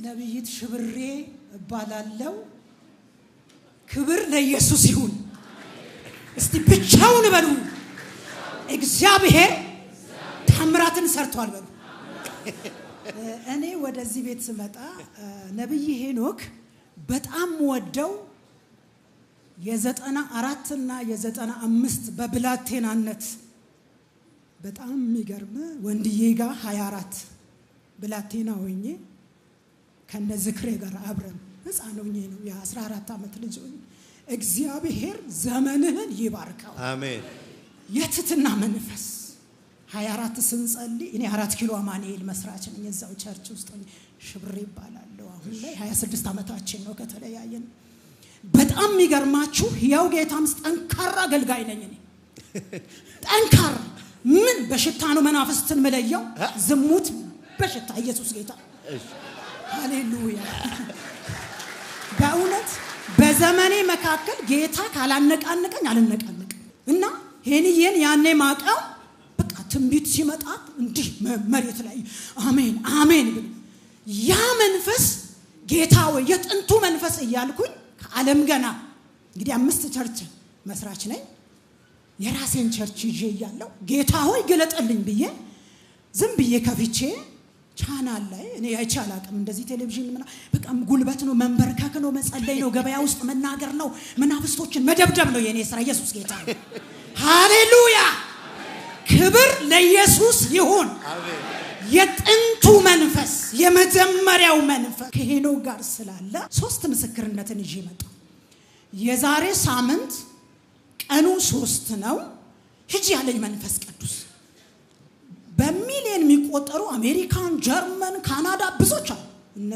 ነብይት ሽብሬ እባላለሁ። ክብር ለኢየሱስ ይሁን። እስቲ ብቻውን በሉ። እግዚአብሔር ታምራትን ሰርቷል በሉ። እኔ ወደዚህ ቤት ስመጣ ነብይ ሄኖክ በጣም ወደው የ94 እና የ95 በብላቴናነት በጣም የሚገርም ወንድዬ ጋር 24 ብላቴና ሆኜ ከነ ዝክሬ ጋር አብረን ህፃን ሆኜ ነው፣ የ14 ዓመት ልጅ ሆኜ። እግዚአብሔር ዘመንህን ይባርከው። አሜን። የትትና መንፈስ 24 ስንጸልይ እኔ 4 ኪሎ አማኑኤል መስራች ነኝ። እዛው church ውስጥ ሆኜ ሽብሬ ይባላለሁ። አሁን ላይ 26 ዓመታችን ነው ከተለያየን። በጣም የሚገርማችሁ ያው ጌታምስ ጠንካራ አገልጋይ ነኝ እኔ። ጠንካራ ምን በሽታ ነው መናፍስትን መለየው፣ ዝሙት በሽታ። ኢየሱስ ጌታ፣ ሃሌሉያ። በእውነት በዘመኔ መካከል ጌታ ካላነቃነቀኝ አልነቃነቅም። እና ሄንዬን ያኔ ማቀው በቃ ትንቢት ሲመጣ እንዲህ መሬት ላይ አሜን አሜን ብሎ ያ መንፈስ ጌታ ወይ የጥንቱ መንፈስ እያልኩኝ ከዓለም ገና እንግዲህ 5 church መስራች ነኝ። የራሴን church ይዤ እያለሁ ጌታ ሆይ ገለጠልኝ ብዬ ዝም ብዬ ከፍቼ ቻናል ላይ እኔ አይቼ አላውቅም። እንደዚህ ቴሌቪዥን ምና በቃ ጉልበት ነው፣ መንበርከክ ነው፣ መጸለይ ነው፣ ገበያ ውስጥ መናገር ነው፣ መናፍስቶችን መደብደብ ነው የኔ ስራ። ኢየሱስ ጌታ ነው። ሃሌሉያ! ክብር ለኢየሱስ ይሁን። የጥንቱ መንፈስ የመጀመሪያው መንፈስ ከሄኖክ ጋር ስላለ 3 ምስክርነትን ይዤ መጣሁ። የዛሬ ሳምንት ቀኑ 3 ነው። ሂጂ ያለኝ መንፈስ ቅዱስ በሚሊዮን የሚቆጠሩ አሜሪካን፣ ጀርመን፣ ካናዳ ብዙዎች አሉ። እነ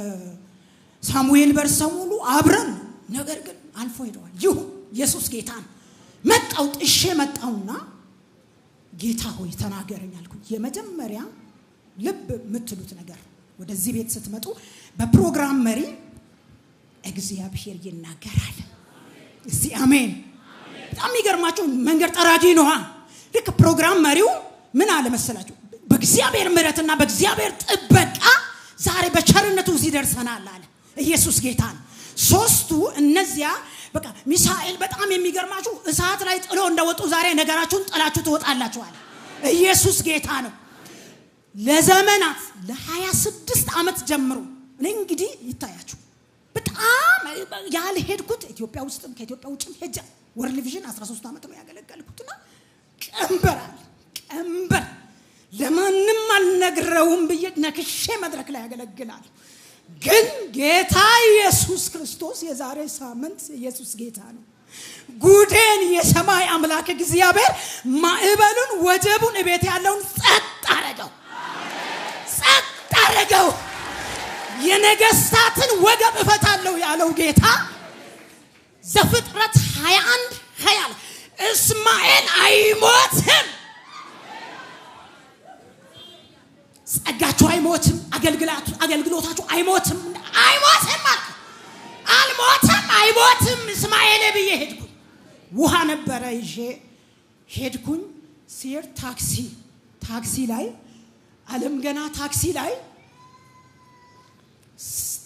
ሳሙኤል በርሰሙሉ አብረን ነገር ግን አልፎ ሄደዋል። ይሁን ኢየሱስ ጌታ ነው። መጣው ጥሼ መጣውና ጌታ ሆይ ተናገረኝ አልኩኝ። የመጀመሪያ ልብ የምትሉት ነገር ወደዚህ ቤት ስትመጡ በፕሮግራም መሪ እግዚአብሔር ይናገራል። እስቲ አሜን። በጣም የሚገርማችሁ መንገድ ጠራጊ ነው። ልክ ፕሮግራም መሪው ምን አለ መሰላችሁ? በእግዚአብሔር ምሕረትና በእግዚአብሔር ጥበቃ ዛሬ በቸርነቱ እዚህ ደርሰናል አለ። ኢየሱስ ጌታ ነው። 3ቱ እነዚያ በቃ ሚሳኤል በጣም የሚገርማችሁ እሳት ላይ ጥሎ እንደወጡ ዛሬ ነገራችሁን ጥላችሁ ትወጣላችሁ አለ። ኢየሱስ ጌታ ነው። ለዘመናት ለ26 ዓመት ጀምሮ እኔ እንግዲህ ይታያችሁ በጣም ያልሄድኩት ኢትዮጵያ ውስጥም ከኢትዮጵያ ውጭም ሄጃ ወርልድ ቪዥን 13 ዓመት ነው ያገለገልኩትና ቀንበር አለ። ቀንበር ለማንም አልነግረውም ብዬ ነክሼ መድረክ ላይ ያገለግላል። ግን ጌታ ኢየሱስ ክርስቶስ የዛሬ ሳምንት ኢየሱስ ጌታ ነው። ጉዴን የሰማይ አምላክ እግዚአብሔር ማዕበሉን ወጀቡን እቤት ያለውን ጸጥ አረገው፣ ጸጥ አረገው። የነገስታትን ወገብ እፈታለሁ ያለው ጌታ ዘፍጥረት 21 20 እስማኤል አይሞትም፣ ጸጋችሁ አይሞትም፣ አገልግሎታችሁ አይሞትም፣ አይሞትም አልኩ። አልሞትም፣ አይሞትም እስማኤል ብዬ ሄድኩኝ። ውሃ ነበረ ይዤ ሄድኩኝ። ሲሄድ ታክሲ ላይ ዓለም ገና ታክሲ ላይ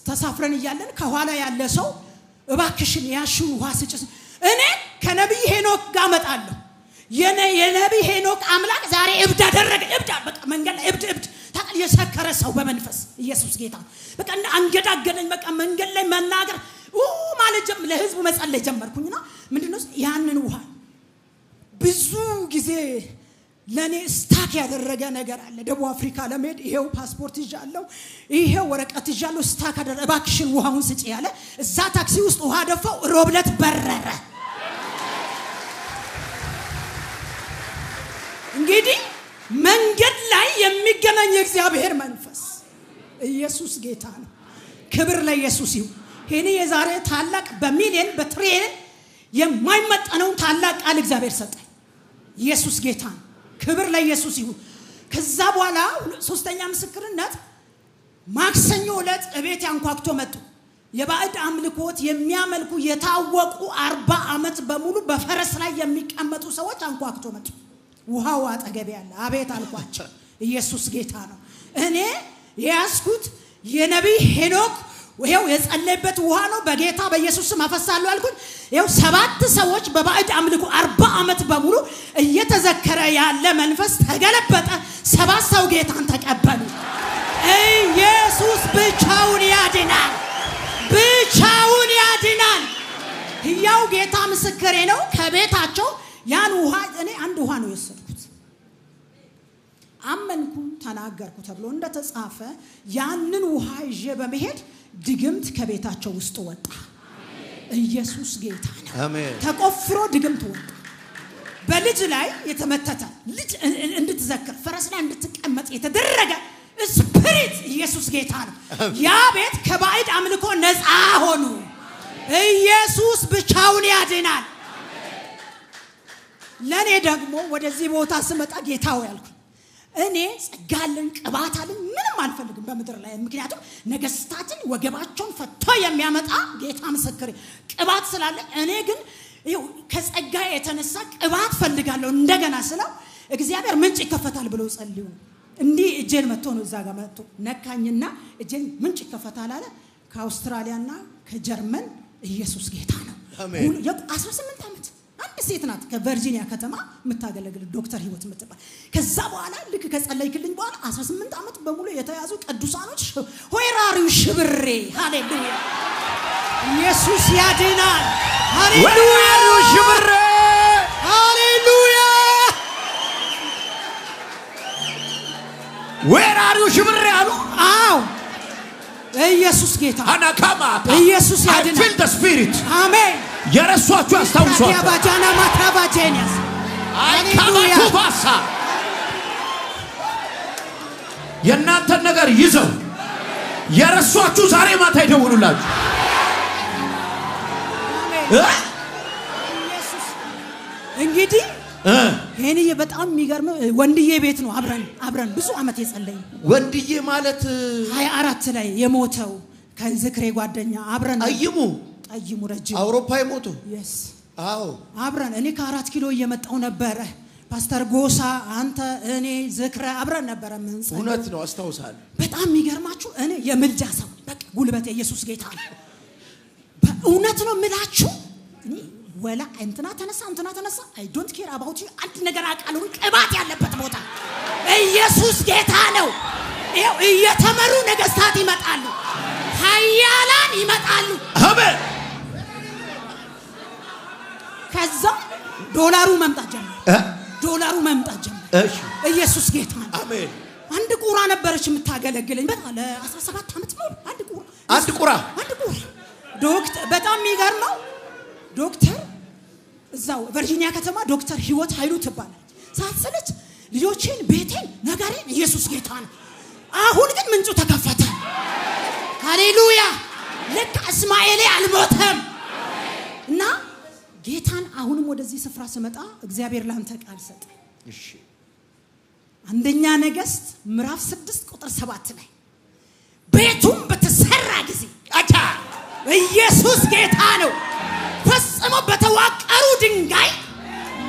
ተሳፍረን እያለን ከኋላ ያለ ሰው እባክሽን ያሽውን ውሃ ስጭስ። እኔ ከነብይ ሄኖክ ጋር እመጣለሁ። የነብይ ሄኖክ አምላክ ዛሬ እብድ አደረገ። እብድ በቃ መንገድ ላይ እብድ እብድ ታውቃለህ፣ የሰከረ ሰው በመንፈስ ኢየሱስ ጌታ በቃ እንደ አንገዳገደኝ። በቃ መንገድ ላይ መናገር ማለት ለህዝቡ መጸለይ ጀመርኩኝና ምንድነው ያንን ውሃ ብዙ ጊዜ ለኔ stuck ያደረገ ነገር አለ። ደቡብ አፍሪካ ለመሄድ ይሄው ፓስፖርት ይዣለሁ፣ ይሄው ወረቀት ይዣለሁ፣ stuck አደረገ። እባክሽን ውሃውን ስጪ ያለ እዛ ታክሲ ውስጥ ውሃ ደፋው። ሮብለት በረረ። እንግዲህ መንገድ ላይ የሚገናኝ የእግዚአብሔር መንፈስ ኢየሱስ ጌታ ነው። ክብር ለኢየሱስ ይሁን። ይሄኔ የዛሬ ታላቅ በሚሊዮን በትሪሊየን የማይመጠነውን ታላቅ ቃል እግዚአብሔር ሰጠኝ። ኢየሱስ ጌታ ነው። ክብር ለኢየሱስ ይሁን። ከዛ በኋላ ሶስተኛ ምስክርነት ማክሰኞ ዕለት እቤት ያንኳኩቶ መጡ። የባዕድ አምልኮት የሚያመልኩ የታወቁ 40 ዓመት በሙሉ በፈረስ ላይ የሚቀመጡ ሰዎች አንኳኩቶ መጡ። ውሃው አጠገቤ ያለ አቤት አልኳቸው። ኢየሱስ ጌታ ነው። እኔ የያዝኩት የነቢይ ሄኖክ ይሄው የጸለይበት ውሃ ነው። በጌታ በኢየሱስ ስም አፈሳለሁ አልኩኝ። ይሄው 7 ሰዎች በባዕድ አምልኮ 40 ዓመት በሙሉ እየተዘከረ ያለ መንፈስ ተገለበጠ። 7 ሰው ጌታን ተቀበሉ። ኢየሱስ ብቻውን ያድናል፣ ብቻውን ያድናል። ሕያው ጌታ ምስክሬ ነው። ከቤታቸው ያን ውሃ እኔ አንድ ውሃ ነው የወሰድኩት። አመንኩ ተናገርኩ ተብሎ እንደተጻፈ ያንን ውሃ ይዤ በመሄድ ድግምት ከቤታቸው ውስጥ ወጣ። ኢየሱስ ጌታ ነው። ተቆፍሮ ድግምት ወጣ። በልጅ ላይ የተመተተ ልጅ እንድትዘክር ፈረስ ላይ እንድትቀመጥ የተደረገ spirit ኢየሱስ ጌታ ነው። ያ ቤት ከባዕድ አምልኮ ነፃ ሆኑ። ኢየሱስ ብቻውን ያድናል። ለኔ ደግሞ ወደዚህ ቦታ ስመጣ ጌታ ሆይ አልኩ። እኔ ጸጋልን ቅባታልን ምንም አልፈልግም በምድር ላይ፣ ምክንያቱም ነገስታትን ወገባቸውን ፈቶ የሚያመጣ ጌታ ምስክሬ ቅባት ስላለ፣ እኔ ግን ይኸው ከጸጋ የተነሳ ቅባት ፈልጋለሁ እንደገና ስለው እግዚአብሔር ምንጭ ይከፈታል ብሎ ጸልዩ። እንዲህ እጄን መጥቶ ነው እዛ ጋር መጥቶ ነካኝና እጄን ምንጭ ይከፈታል አለ። ከአውስትራሊያና ከጀርመን ኢየሱስ ጌታ ነው። 18 ዓመት አንድ ሴት ናት ከቨርጂኒያ ከተማ የምታገለግል ዶክተር ህይወት የምትባል። ከዛ በኋላ ልክ ከጸለይክልኝ በኋላ 18 ዓመት በሙሉ የተያዙ ቅዱሳኖች ሆይራሪው ሽብሬ ሃሌሉያ ኢየሱስ ያድናል። ሃሌሉያ ሽብሬ ሃሌሉያ ወራሪው ሽብሬ አሉ። አዎ ኢየሱስ ጌታ አናካማ ኢየሱስ ያድናል። I feel the spirit። አሜን። የረሷችሁ ያስታውሷል። ታዲያባጃና ማታባጄኒያስ አይካማቱ ባሳ የእናንተን ነገር ይዘው የረሷችሁ ዛሬ ማታ ይደውሉላችሁ። እንግዲህ ይሄንዬ በጣም የሚገርመው ወንድዬ ቤት ነው አብረን ብዙ አመት የጸለይን። ወንድዬ ማለት 24 ላይ የሞተው ከዝክሬ ጓደኛ አብረን ጠይሙ ጠይሙ ረጅም አውሮፓ የሞተው yes አዎ አብረን እኔ ከ4 ኪሎ እየመጣው ነበረ። ፓስተር ጎሳ አንተ እኔ ዝክረ አብረን ነበረ የምንጸልየው። እውነት ነው አስታውሳለሁ። በጣም የሚገርማችሁ እኔ የምልጃ ሰው በቃ ጉልበቴ ኢየሱስ ጌታ ነው። በእውነት ነው የምላችሁ። እኔ ወላ እንትና ተነሳ እንትና ተነሳ I don't care about you። አንድ ነገር አውቃለሁ፣ ቅባት ያለበት ቦታ ኢየሱስ ጌታ ነው። ይኸው እየተመሩ ነገስታት ይመጣሉ፣ ኃያላን ይመጣሉ። አሜን። ከዛ ዶላሩ መምጣት ጀመረ። ዶላሩ መምጣት ጀመረ። እሺ ኢየሱስ ጌታ ነው። አሜን። አንድ ቁራ ነበረች የምታገለግለኝ በጣም ለ17 ዓመት ሙሉ አንድ ቁራ አንድ ቁራ አንድ ቁራ ዶክተር በጣም የሚገርመው ዶክተር እዛው ቨርጂኒያ ከተማ ዶክተር ህይወት ኃይሉ ትባላለች። ሳትሰለች ልጆቼን፣ ቤቴን፣ ነገሬን ኢየሱስ ጌታ ነው። አሁን ግን ምንጩ ተከፈተ። ሃሌሉያ! ልክ እስማኤሌ አልሞተም እና ጌታን አሁንም ወደዚህ ስፍራ ስመጣ እግዚአብሔር ላንተ ቃል ሰጠ። እሺ አንደኛ ነገሥት ምዕራፍ 6 ቁጥር 7 ላይ ቤቱም በተሰራ ጊዜ አቻ ኢየሱስ ጌታ ነው። ፈጽሞ በተዋቀሩ ድንጋይ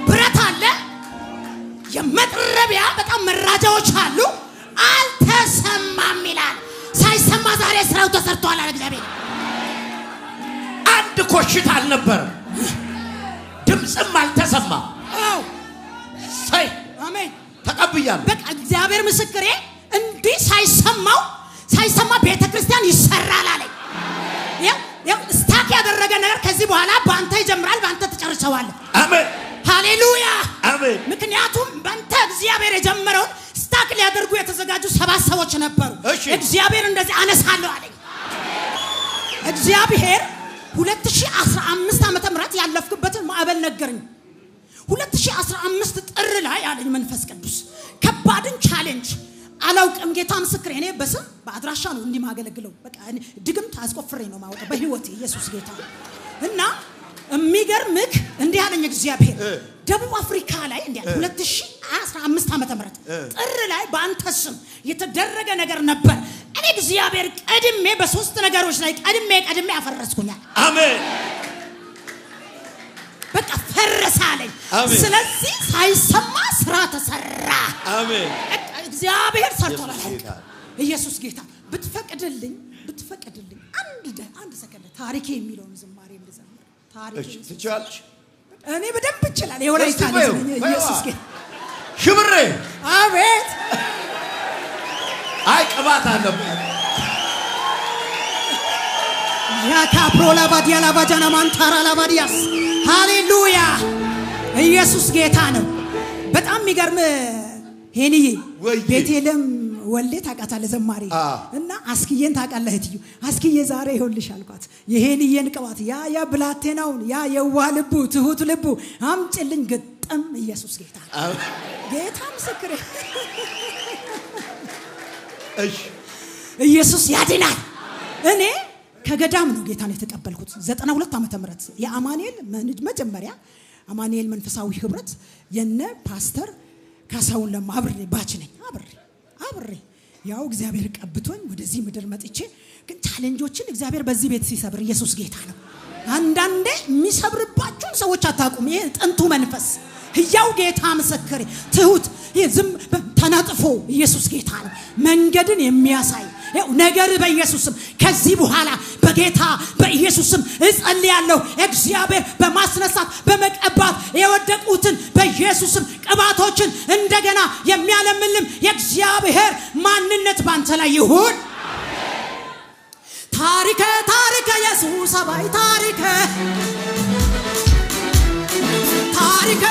ብረት አለ፣ የመጥረቢያ በጣም መራጃዎች አሉ። አልተሰማም ይላል። ሳይሰማ ዛሬ ስራው ተሰርቷል አለ እግዚአብሔር። አንድ ኮሽታ አልነበረም፣ ድምፅም አልተሰማ። አዎ ሳይ አሜን። ተቀብያለሁ። በቃ እግዚአብሔር ምስክሬ፣ እንዲህ ሳይሰማ ቤተክርስቲያን ይሰራል አለኝ። ያው stuck ያደረገ ነገር ከዚህ በኋላ በአንተ ይጀምራል፣ በአንተ ትጨርሰዋለህ። አሜን ሃሌሉያ አሜን። ምክንያቱም በአንተ እግዚአብሔር የጀመረውን stuck ሊያደርጉ የተዘጋጁ 7 ሰዎች ነበሩ። እግዚአብሔር እንደዚህ አነሳለሁ አለኝ። እግዚአብሔር 2015 ዓመተ ምህረት ያለፍኩበትን ማዕበል ነገረኝ። 2015 ጥር ላይ አለኝ መንፈስ ቅዱስ ከባድን challenge አላውቅም። ጌታ ምስክሬ፣ እኔ በስም በአድራሻ ነው እንዲህ ማገለግለው። በቃ ድግምት አስቆፍሬ ነው ማወጣው በህይወቴ ኢየሱስ ጌታ ነው። እና የሚገርምክ እንዲህ አለኝ እግዚአብሔር ደቡብ አፍሪካ ላይ እንዲህ አለ 2015 ዓመተ ምህረት ጥር ላይ በአንተ ስም የተደረገ ነገር ነበር። እኔ እግዚአብሔር ቀድሜ በሶስት ነገሮች ላይ ቀድሜ አፈረስኩኛል። አሜን። በቃ ፈረሰ አለኝ። ስለዚህ ሳይሰማ ስራ ተሰራ። አሜን። እግዚአብሔር ሰርቷል። ኢየሱስ ጌታ። ብትፈቅድልኝ አንድ አንድ ሰከንድ ታሪኬ የሚለውን ዝማሬ ልዘምር። ታሪኬ። እሺ፣ ትችያለሽ? እኔ በደንብ እችላለሁ። የወላይታ እስቲ ልጅ በይው፣ ነኝ። በይዋ። ኢየሱስ ጌታ። ሽብሬ። አቤት። አይ፣ ቅባት አለበት። ያካፕሮ ላባዲያ ላባጃና ማንታራ ላባዲያስ፣ ሃሌሉያ፣ ኢየሱስ ጌታ ነው። በጣም የሚገርም ሄንዬ። ወይዬ። ቤቴልም ወልዴ ታውቃታለህ፣ ዘማሪ። እና አስክዬን ታውቃለህ፣ እህትዩ አስክዬ፣ ዛሬ ይኸውልሽ አልኳት፣ የሄንዬን ቅባት፣ ያ ብላቴናውን፣ ያ የዋህ ልቡ፣ ትሁት ልቡ አምጭልኝ። ግጥም፣ ኢየሱስ ጌታ ነው። ጌታ ምስክሬ። እሺ። ኢየሱስ ያድናል። እኔ ከገዳም ነው ጌታን የተቀበልኩት። 92 ዓመተ ምህረት የአማኑኤል መጀመሪያ አማኑኤል መንፈሳዊ ህብረት የነ ፓስተር ካሳሁን ለማ አብሬ batch ነኝ። አብሬ ያው እግዚአብሔር ቀብቶኝ ወደዚህ ምድር መጥቼ ግን challenge ኦችን እግዚአብሔር በዚህ ቤት ሲሰብር፣ ኢየሱስ ጌታ ነው። አንዳንዴ የሚሰብርባችሁን ሰዎች አታውቁም። ይሄ ጥንቱ መንፈስ፣ ህያው ጌታ ምስክሬ፣ ትሁት፣ ይሄ ዝም ተነጥፎ፣ ኢየሱስ ጌታ ነው። መንገድን የሚያሳይ ይኸው ነገር በኢየሱስም ከዚህ በኋላ በጌታ በኢየሱስም እጸልያለሁ። እግዚአብሔር በማስነሳት በመቀባት የወደቁትን በኢየሱስም ቅባቶችን እንደገና የሚያለምልም የእግዚአብሔር ማንነት ባንተ ላይ ይሁን። ታሪከ ታሪከ ኢየሱስ አባይ ታሪከ ታሪከ።